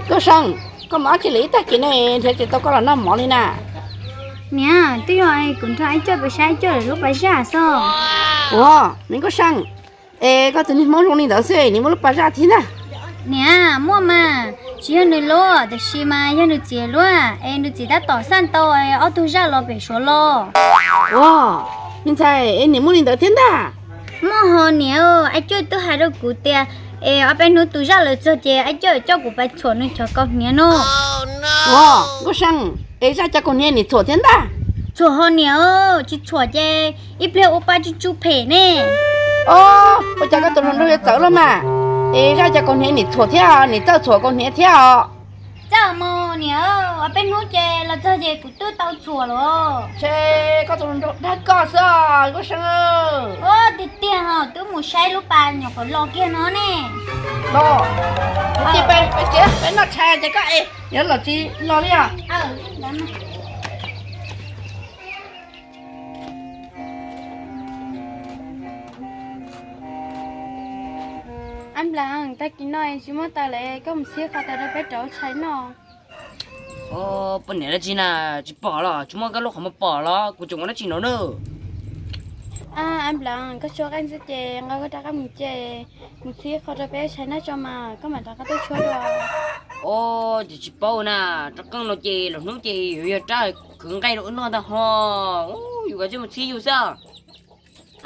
Nkauj See, koj mus dab tsi lawm ib tag kis no nrhiav tsis tau koj los noj mov li na? Niam, twb yog kuv nrog Aib Cuaj pem saib Aib Cuaj lub pas zaj xwb. Ua, me Nkauj See, es koj tus niag Hmoob zoo li ntawd xwb nws muaj lub pas zaj thiab ntag? Niam, muaj mas, tsis yog nws lub tiam sis mas yog nws txiv lub, es nws txiv tab tom xaj tau ob tug zaj los pem Suav los. Ua, me ntxhais, es nws muaj li ntawd thiab ntag? Muaj ho niam, Aib Cuaj twb hais rau kuv tias es ob peb hnub tus zaj lawv txog ces Aib Cuaj coj kuv pais txhuam nws cov kaus hniav no. Ua, Nkauj See, es zaj cov kaus hniav nws txhuam thiab ntag? Txhuam ho niam, tsis txhuam ces ib pliag ua pa tsuj tsuj phem ne. Ua cas koj tus hluas nraug yuav txawv los mas, es zaj cov kaus hniav nws txhuam thiab, nws txawj txhuam kaus hniav thiab os? Txawj mas niam, ob peb hnub ces los txog ces kuv twb tau txhuam los. Ces koj tus hluas nraug dag koj xwb os Nkauj See. Tiag tiag ho, twb mus saib lub pas nyuam qhuav los kiag no ne. Ces peb noj tshais ces koj es yuav los tsis los li os. Ab Nplas, tag kis no tsis muaj taws lawm, koj mus txhib qhov taws rau peb rauv tshais noj. Poj niam dab tsi na, tsis pom los tsis muaj koj lub qhov muag pom los kuv tseem ua dab tsi no na. Ab Nplas, koj tshuav qeej xwb ces nqa koj rov qab mus ces, mus txhib qhov rau peb tshais noj tso mas koj mam rov qab tuaj tshuab dua. Ces tsis paub na, rov qeej no ces lwm hnub ces yuav yog rab khwv nqaij rau wb noj ntag ho. Yus kav tsij mus txhib yus xwb.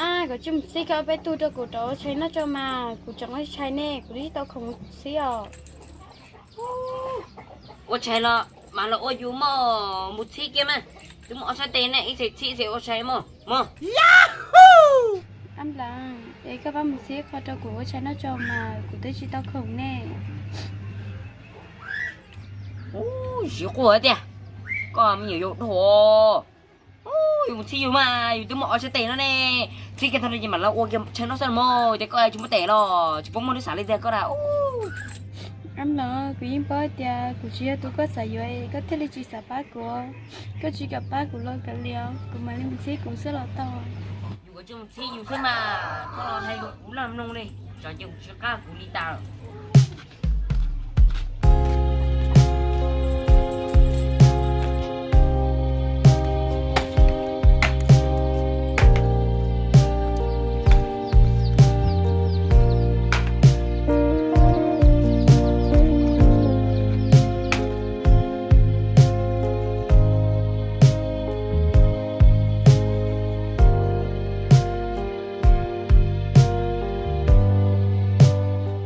Ab, koj tsij mus txhib koj peb tug rau kuv rauv tshais noj tso mas kuv tseem ua tshais ne, kuv twb tsis tau khoom mus txhib os. Ua tshais los mas los ua yus mog, mus txhib kiag mas. Twb muaj ob sab tes ne, ib txhais txhib ib txhais ua tshais mog mog. Ab Nplas, es koj pab mus txhib qhov rau kuv ua tshais noj tso mas kuv twb tsis tau khoom ne. Ub, siv quaj tiag, koj me nyuam yaus dua. Yus mus txhib yus mas yus twb muaj ob sab tes no ne. Txhib kiag tag no ces mam los ua kiag tshais noj xwb mog, ces koj tsis muaj tes los tsis paub muaj lub xav li tiag koj na. Ab Nplas, kuv yeej paub tias kuv tsis yog tus koj xav yuav, koj thiaj li tsis xav pab kuv. Koj tsis kam pab kuv los kav liam, kuv mam li mus txhib kuv xwb los tau. Yus ua tsis mus txhib yus xwb mas, koj los hais kuv loj mloog li, tsam ces kuv tsis qab kuv li tas lawm.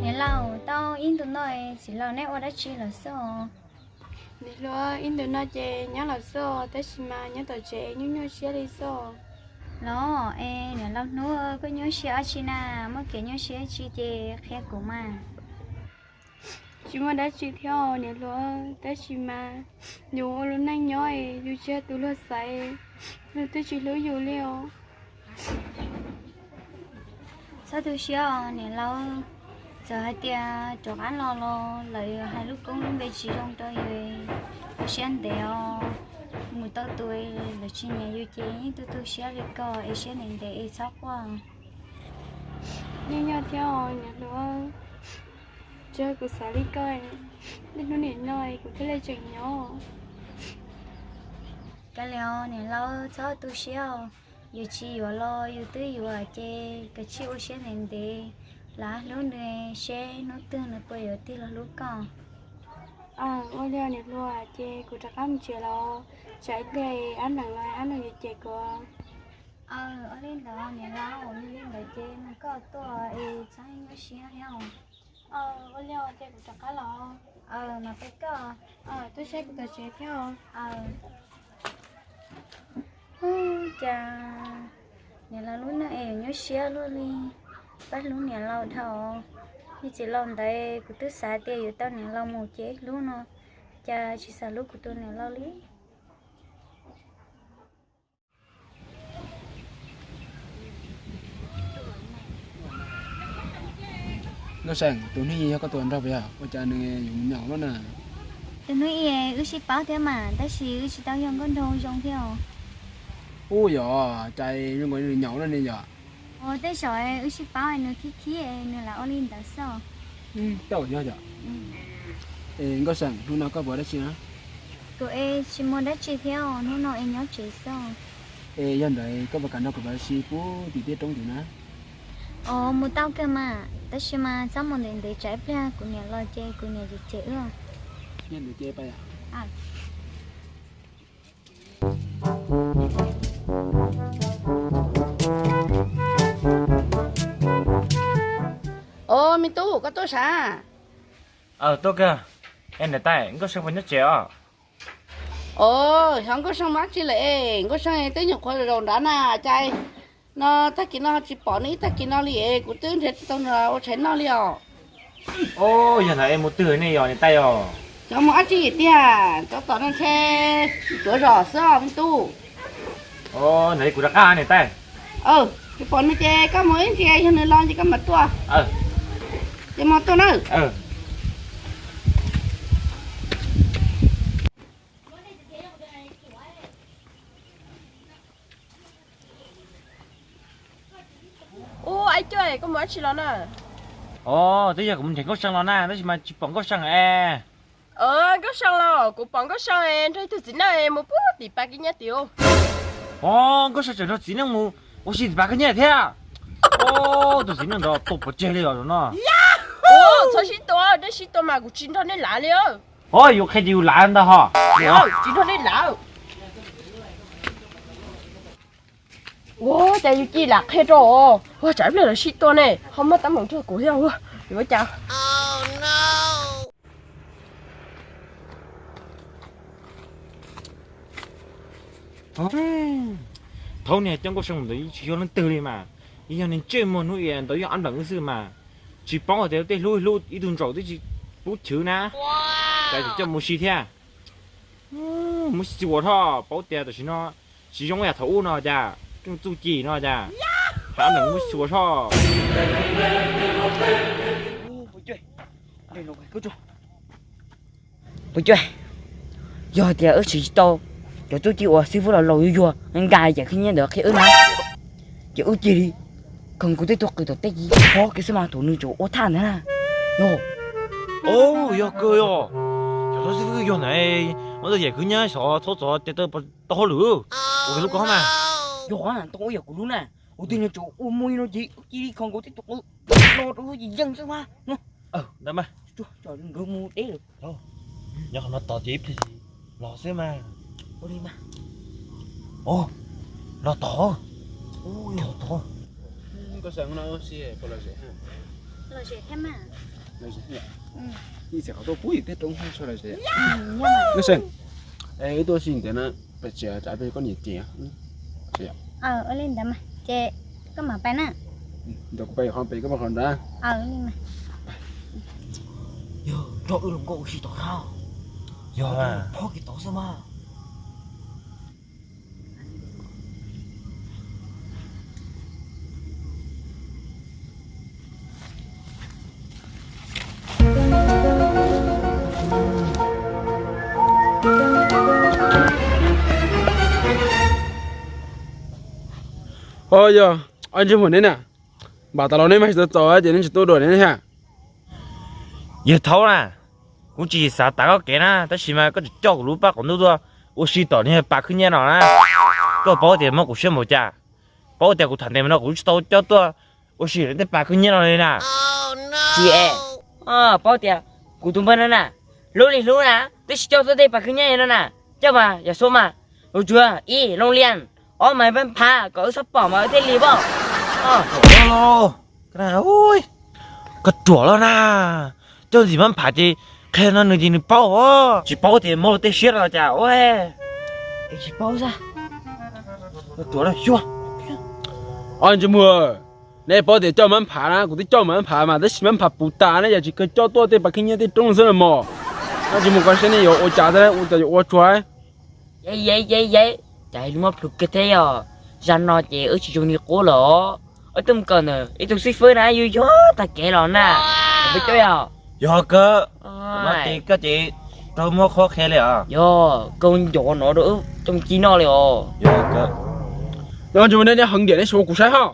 Niam laus, tau ib ntu no txiv laus neb ua dab tsi lawm xwb os? Niam hluas, ib ntu no ces nyob lawm xwb os, tab sis mas nyob tom tsev nyuaj nyuaj siab li xwb os. Los es niam laus hnub koj nyuaj siab dab tsi na, muaj kev nyuaj siab dab tsi ces qhia kuv mas. Tsis muaj dab tsi thiab os niam hluas, tab sis mas yus ua lub neej nyob es yus tsis yog tus luag xaiv, luag twb tsis hlub yus li os. Txhob tu siab os niam laus, txawm hais tias rov qab los los lawv hais lub koob lub npe tsis zoo rau yus, tu siab ntev os. Mus tau tus lawv tsis nyiam yus ces yeej tu tu siab li ko es siab ntev ntev es txhob quaj. Yeej yog thiab os niam hluas, tsis yog kuv xav li ko, niaj hnub nim no kuv thiaj li tseem nyob. Kav liam os niam laus, txhob tu siab os. Yus tsis yuav los yus twb yuav ces kav tsij ua siab ntev ntev, lam hlub nws seb hnub twg nws puas yuav tig los hlub koj. Ua li niam hluas, ces kuv rov qab mus tsev los, tsam ib pliag ab neem los ab neem yuav cem kuv. Ua li ntawd niam laus, yog li ntawd ces mus koj tuaj es txhob nyuaj siab thiab os. Ua li ces kuv rov qab los. Mas peb koj, tu siab kuv tom tsev thiab os. Ub, cas niam laus lub neej es nyuaj siab luaj li. Pab hlub niam laus dhau, niag txiv laus ntawd kuv twb xav tias yuav tau niam laus mus ces hlub no, cas tsis xav hlub kuv tus niam laus li. Nkauj See, tus hnub i yog koj tus nraug puas yog? Ua cas nws yuav mus nyaum luaj na? Tus hnub i wb sib paub thiab mas, tab sis wb tsis tau yog nkauj nraug zoo thiab os. Ub, yog cas zoo nkaus nws nyaum luaj ne yom? Ua tej zaum wb sib paub nws khib khib nws lam ua li ntawd xwb. Koj yog yom? Es Nkauj Seem, hnub no koj puas dab tsi na? Kuv es tsis muaj dab tsi thiab, hnub no es nyob tsev xwb. Es yog ntawd koj puas kam nrog kuv pab si pub tim tej roob tim na? Os, mus tau kawg mas, tab sis mas txhob mus ntev ntev tsam ib pliag kuv niam los ces kuv niam cem cem wb. Yog ntawd ces pab yom. Os, me tub, koj tuaj sav? Tuaj kawg. Es niam tais, Nkauj Seem puas nyob tsev os? Os, xyov Nkauj Seem mus dab tsi lawm es, Nkauj Seem twb nyuam qhuav zaum nrad na, cas no tag kis no tsis pom nws ib tag kis no li es, kuv twb nrhiav tsis tau nws ua tshais noj li os. Os, yog ntawd es mus twg nej yog niam tais os? Xyov mus dab tsi tiag, cov tom no ntshe tuav zos xwb os me tub. Os, ntawd kuv rov qab niam tais. Tsis pom nws ces koj mus ib ntsis, yog nws los ces koj mam tuaj. Ces mam tuaj na. Ub, Aib Cuaj, koj mus dab tsi los na? Os, twb yog kuv mus nrhiav Nkauj Seem los na, tab sis mas tsis pom Nkauj Seem es. Nkauj Seem los, kuv pom Nkauj Seem nrog ib tug txiv neej mus puag tim pas kab nyiaj tim. Os, Nkauj Seem tseem nrog txiv neej mus ua si tim pas kab nyiaj thiab. Os, tus txiv neej ntawd tuaj pov tseg li os no. Txhob sib tua, nej sib tua mas kuv tsis nrog nej lav li. Os, yus qhia ces yus lav ntag ho. Tsis nrog nej lav. Ua cas yus cia li lam qhia rau, ua tsam ib pliag lawv sib tua ne, ho muaj teeb meem nrog kuv thiab, yuav ua cas. Thaum niag coj Nkauj Seem ntawd tsis yog leej twg li mas, yog niag ntsej muag hnub i ntawd yog ab npleem xwb mas, tsis paub hais tias tej hlub hlub ib tug ntsaum twb tsis pub chwv na, cas tseem coj mus si thiab. Muab txiv ua rho paub tias tam sim no tsis zoo yam thaum ub no cas, txuj ci no cas, hab neeg muab txiv ua rho. Puas cuag, yog tias wb tsis tau cov txuj ci uas xib fwb laus laus yuag yuag nqa yam khib nyiab ntawd qhia wb na, ces wb cia li khaws kuv tej tug qws tom tej ci pov kiag xwb mas thaum nws tseem ua thaj ntawd na. Yog, yog kawg yog, cov tub xib fwb yuag ntawd muab tau yam khib nyiab xyov txhob txog tias tau hauj lwm ua lub ko mas. Yog ntoo ib yam kuv lub na, ua twg nws tseem ua muaj li no ces wb cia li khaws kuv tej tug qws no rau wb ces yeej xwb mas. Ntawd mas, nkawd mus deb lawm. Nyob qhov no tos ces ib pliag los xwb mas. Ua li mas. Los tos. Tos. Koj xav no si puas lom zem? Lom zem thiab mas. Lom zem thiab. Ib txhia qhov tuaj pub yim tej roob tso lom zem. Koj xav, wb tuaj si ntev na, peb tsev tsam peb koj niam cem. Ua li ntawd mas ces koj mam pais na. Ntawd kuv pais qhov pem koj pais qhov nrad. Yog nrog wb los nkauj ua si tom na. Yog, phob kiag tod xwb mas. Os, yog, ob ntsej muag neb na, npam tas los neb mas tsis tau txaus ces neb tsis tuaj dua neb thiab. Yawg Thaub na, kuv tsis xav tas koj kev na, tab sis mas koj tseem coj kuv lub paj qaum ntuj tuaj ua si tom niag pas khwb nyiab no na. Koj paub tias mob kuv siab npaum cas, paub tias kuv tham ntev no kuv tsis tau coj tuaj ua si tej pas khwb nyiab no li na. Tsis, paub tias kuv tus npawg no na, hlub li hlub na, twb tsis coj tuaj tej pas khwb nyiab no na. Coj mas yam xua mas, ua tsuag ib loo lias, ob mas pab phav kom wb txhob pom mas wb thiaj li pom. Koj ruam lawm na, coj ntxim pab phav ces qhia no nws ces nws paub os. Tsis paub tias mob luag tej siab los cas ua. Tsis paub xwb. Ruam lawm xyuas. Ob ntsej muag, neb paub tias coj mab phav na, kuv twb coj mab phav mas tab sis mab phav puv tas na, yog tsis kawg coj tuaj tej pas khwb nyiab tej roob xwb los mas. Ob ntsej muag, koj saib nej yuav ua cas thiab, ua cas yuav ua tsuag. Yej, yej, yej, cas lub mob plhws kiag thiab yog, zaj no ces wb tsis zoo li qub lawm os. Wb tuaj mus kawm ntawm ib tug xib fwb na, yus yog tag kev los na. Peb coj yog. Yog kawg, mas ces koj ces raug muab qhuab qhia li os. Yog, koj ncov no rau wb coj ci noj li os. Yog kawg. Yog ntsej muag, neb heev diam, neb sim ua kuv saib ho.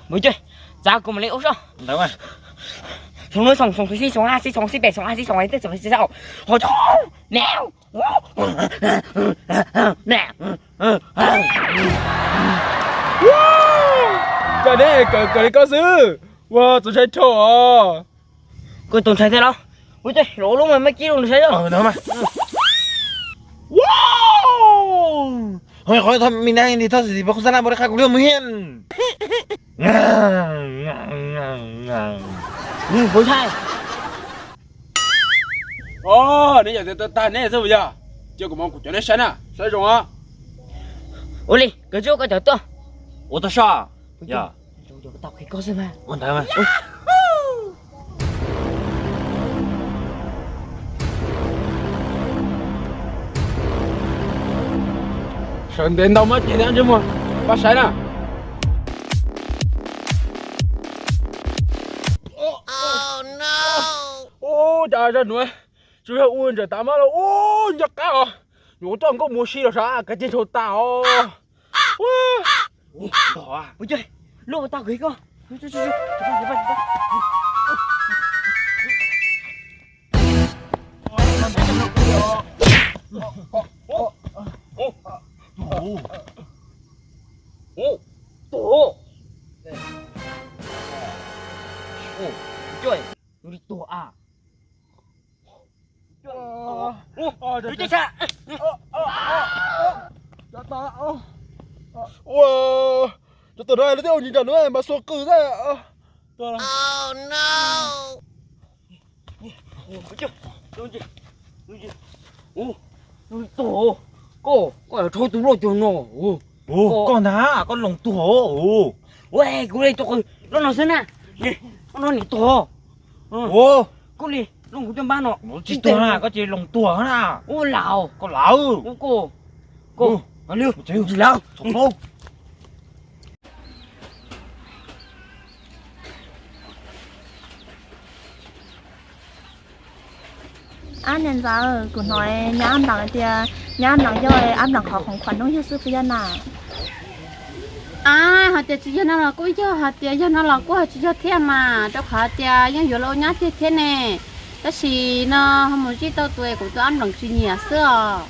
Mus coj, txav kuv mam li ua so. Ntawd mas. Xoom nuav xoom, xoom xib xoom hab xib xoom xib peb xoom hab xib xoom xib txheej xoom xib xaus, hov tso, neb. Cas neb kawm kawm li koj xwb, ua txaus ntshai dhau os. Koj txaus ntshai thiab los? Ua cas lub mas muaj kib lug ntshai os. Qhov, qhov, mi nab ni thoj xim xim pab khub xab laj npau li qha kuv li mus hiam. Neb yog tias tag neb xwb puas yog? Cia kuv mam kuv cov neb saib na, saib zoo os. Ua li, koj tsuas koj cov tuaj. Ua tau soj. Yog. Tau qhia koj xwb mas. Ua ntawd mas. Sawv ntev ntau mas ces ntsej muag, pab saib na. Ua cas zaj nuav tsuas yog ua ntsawm tas mab los ua nco qab os. Nyuam qhuav coj nkauj mus si los sav kav tsij ntshaus tas os. Lub tau koj. Ua, cov tuam no lawv twb ua ntsis nram nuav mas xuas qws xwb. Koj, koj yog rhaub tus loj cuag no. Koj ntag, koj loos tuag. Ua, kuv li tus qws loj no xwb na. Koj no nim tuag. Koj li loos kuv caj npab no. Tsis tuag na, koj tsis loos tuag na. Ua laus. Koj laus. Ua koj. Koj. Tsis laus. Ab niam ntxawm, kuv hnov nyab Ab Nplam tias nyab Ab Nplam yog Ab Nplam qhov khoom khuam noob yug xwb puas yog na? Ab, hais tias tsis yog no los kuj yog, hais tias yog no los kuj tsis yog thiab mas, rau qhov tias yeej yuav los ua nyab tiag thiab ne. Tab sis no ho mus zij tau tus kuv tus Ab Nplam tsis nyiam xwb os.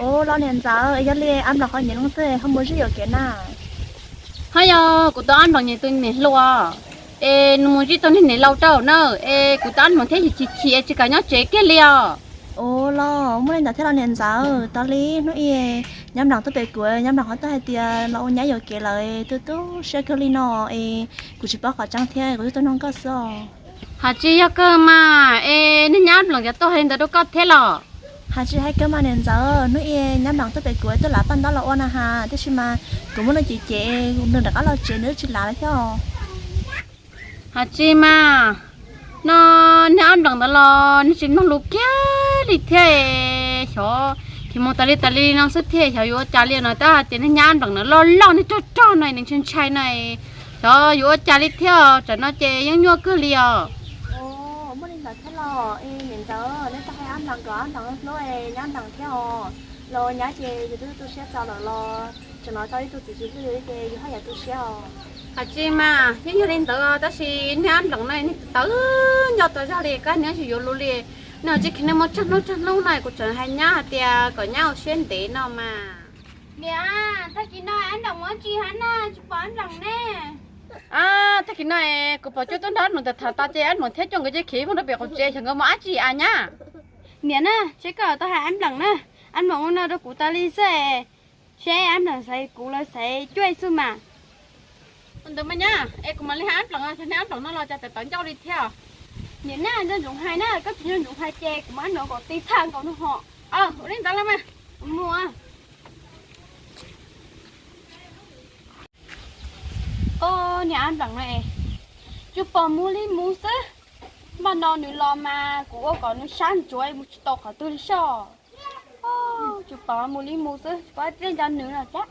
Ua los niam ntxawm, yog li Ab Nplam qhov nyiam noob xwb ho mus zij yuam kev na? Ho yog kuv tus Ab Nplam nyiam tus niam hluas, es nws mus zij tau niag niam laus rau na, es kuv tus Ab Nplam thiaj chim chim es tsis kam nyob tsev kiag li os. Ua los muaj li ntawd thiab los niam ntxawm, tas li hnub ib nyab Ab Nplam tuaj pem kuv, nyab Ab Nplam qhov tuaj hais tias los ua nyab yuam kev lawm, tu tu siab kawg li no es kuv tsis paub qhov tseeb thiab, kuv twb tuaj nug koj xwb os. Has tsis yog kawg mas, es niag nyab Ab Nplam cov tuaj hais li ntawd rau koj thiab los? Has tsis hais kawg mas niam ntxawm, hnub ib nyab Ab Nplam tuaj pem kuv tuaj lav paj ntaub los ua na has, tiam sis mas kuv muab nws cem cem, nws rov qab los tsev nws twb tsis lav li thiab os. Has tsis mas, no niag Ab Nplam ntawd los nws tsis mloog lus kiag li thiab, xyov khiav mus tas li tas li no xwb thiab, xyov yuav ua cas li no, tab hais tias niag nyab Ab Nplam ntawd loj loj niag rog rog no nws ntshai ntshai no, xyov yuav ua cas li thiab, tsam no ces yeej nyuaj kawg li os. Muaj li ntawd thiab los niam ntxawm, nej tau hais Ab Nplam kom Ab Nplam hlub nyab Ab Nplam thiab os, los nyab ces yus twb tu siab txaus lawm los tseem los tau ib tug txiv tsis hlub yus ces yus haj yam tu siab os. Has tsis mas, yeej yog li ntawd tab sis niag Ab Nplam no nws tawv nco tau zog li, kab niag tsis yuav luag li, nws tsis khiav nws mus tsag hnub tsag hnub no, kuv tseem hais nyab hais tias kom nyab ua siab ntev no mas. Niam, tag kis no Ab Nplam mus dab tsi hab na, tsis pom Ab Nplam ne? Tag kis no kuv pom Cuaj tuaj nrog Ab Nplam tham tham tas ces Ab Nplam thiab Cuaj nkawd cia khiav mus rau pem qaum tsev, xyov nkawd mus dab tsi a nyab. Niam na, seb koj tau hais Ab Nplam na, Ab Nplam ua no rau kuv tas li xwb, seb Ab Nplam xaiv kuv los xaiv Cuaj xwb mas. Ua ntawd mas nyab, es kuv mam li hais Ab Nplam, xyov niag Ab Nplam no los cas tawv tawv ncauj li thiab. Niam na, nco ntsoov hais na, koj tsis nco ntsoov hais ces kuv mam li kom tis txha nkaus no ho. Ua li ntawd los mas, kuv mus. Niag Ab Nplam no es tsuas pom mus li mus xwb, npaj no nws los mas kuv ua kom nws sab ntsuav mus tsis tau qhov twg li soj. Tsuas pom mus li mus xwb, kuv thiaj nco nws no thiab.